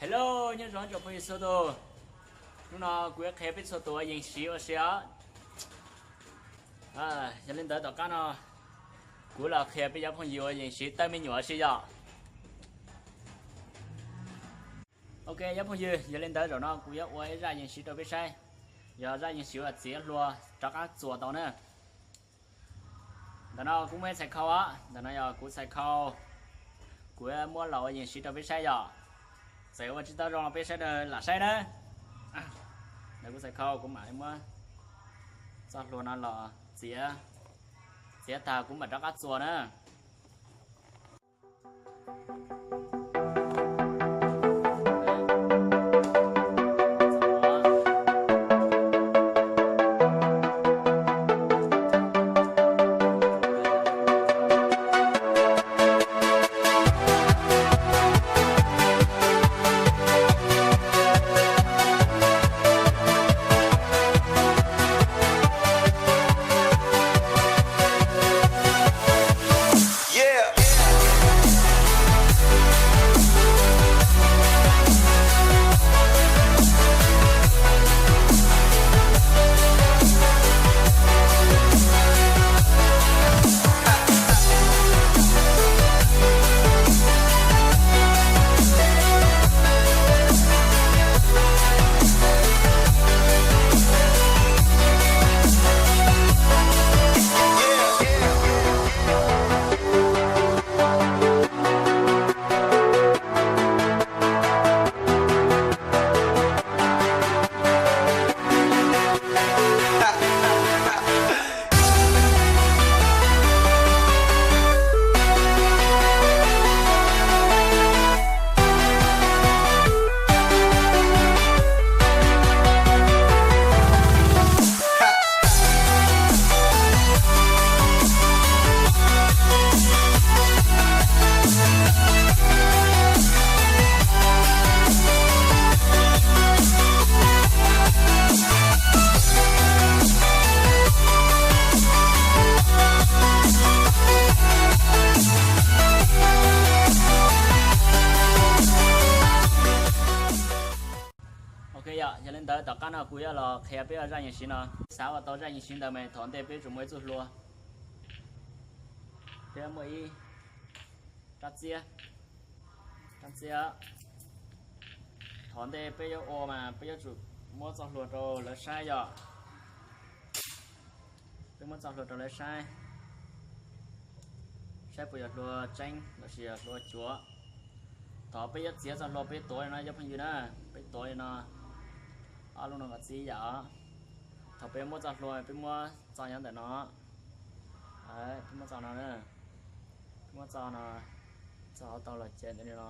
Hello, nyob zoo tsoom phooj ywg txhua tus. Hnub no kuv yuav qhia peb txhua tus ua yees siv ua si os. Yog li ntawd tom qab no kuv los qhia peb cov phooj ywg ua yees siv tawb me nyuam ua si yom. Ok cov phooj ywg, yog li ntawd zaum no kuv yuav ua ib zaj yees siv rau peb saib. Yog zaj yees siv uas txiav hlua rov qab txuas tau na. Ntawm no kuv muaj ib txhais khau os, ntawm no yog kuv txhais khau. Kuv yuav muab los ua yees siv rau peb saib yom. Txawm ua tsis tau zoo los peb sawv daws lam saib na. Ntawm kuv txhais khau kuv mam li muab txoj hlua no los txiav, txiav tag kuv mam rov qab txuas na. Ok yog, yog li ntawd tom qab no kuv yuav los qhia peb ua zaj yees siv no. Xav ua tau zaj yees siv ntawd mas thov ntej peb yuav tsum muaj ib txoj hlua. Peb muaj ib rab txiab, rab txiab. Thov ntej peb yuav ua mas peb yuav tsum muab txoj hlua rau lawv saib yom. Peb muab txoj hlua rau lawv saib, saib puas yog hlua tseeb los sis yog hlua cuav. Thaum peb yuav txiav txoj hlua peb tuav li no cov phooj ywg na, peb tuav li no, ob lub no kom txij ib yam os. Thaum peb muab txoj hlua peb muab txo nyob ntawm no, peb muab txo no na, peb muab txo no, txo hauv tau los ces ntawm li no.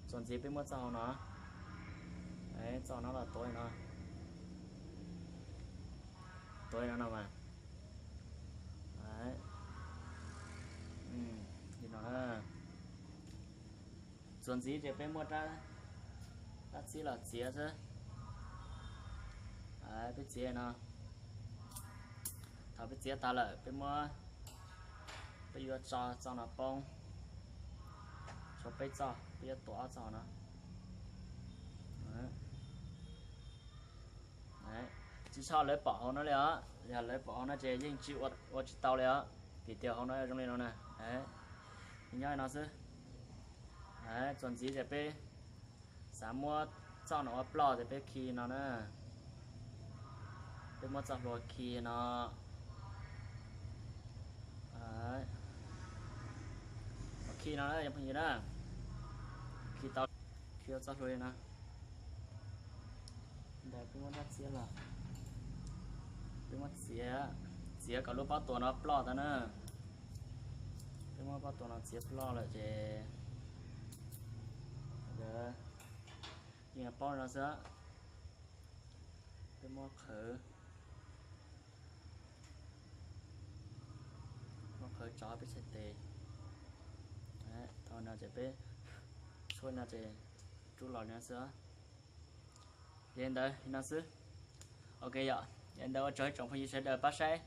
Txuas ntxiv peb muab txoj hauv no, txoj no los tuav li no, tuav li no no mas. Li no na. Txuas ntxiv ces peb muab rab txib los txiav xwb. Peb txiav li no. Thaum peb txiav tag lawm peb muab, peb yuav tso txoj no poob, tshuav peb txoj, peb yuav tuav ob txoj no. Tsis txhob lawv pom hauv no li os, yog lawv pom hauv no ces yeej tsis ua tsis tau li os, vim tias hauv no zoo li no na. Nyob li no xwb. Txuas ntxiv ces peb xav muab txoj no ua ploj ces peb khi no na. Peb muab txoj hlua khi no. Khi no na cov phooj ywg na. Khi tau, khi ua txoj hlua li no. Ntawd peb muab rab txiab los, peb muab txiav, txiav kom lub pob tuas no ploj tau na. Peb muab pob tuas no txiav ploj lawm ces yeej paub no xwb. Peb muab qhwv, muab qhwv tso peb txhais tes. Tau no ces peb tshuab no ces rub los li no xwb. Yog li ntawd li no xwb. Ok yom, yog li ntawd ua tsaug ib tsoom phooj ywg sawv daws pab saib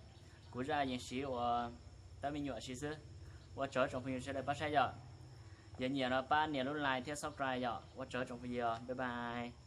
kuv zaj yees siv uas tab me nyuam siv xwb. Ua tsaug ib tsoom phooj ywg sawv daws pab saib yom. Yog nyiam no pab nias lub like thiab subscribe yom. Ua tsaug tsoom phooj ywg, bye bye.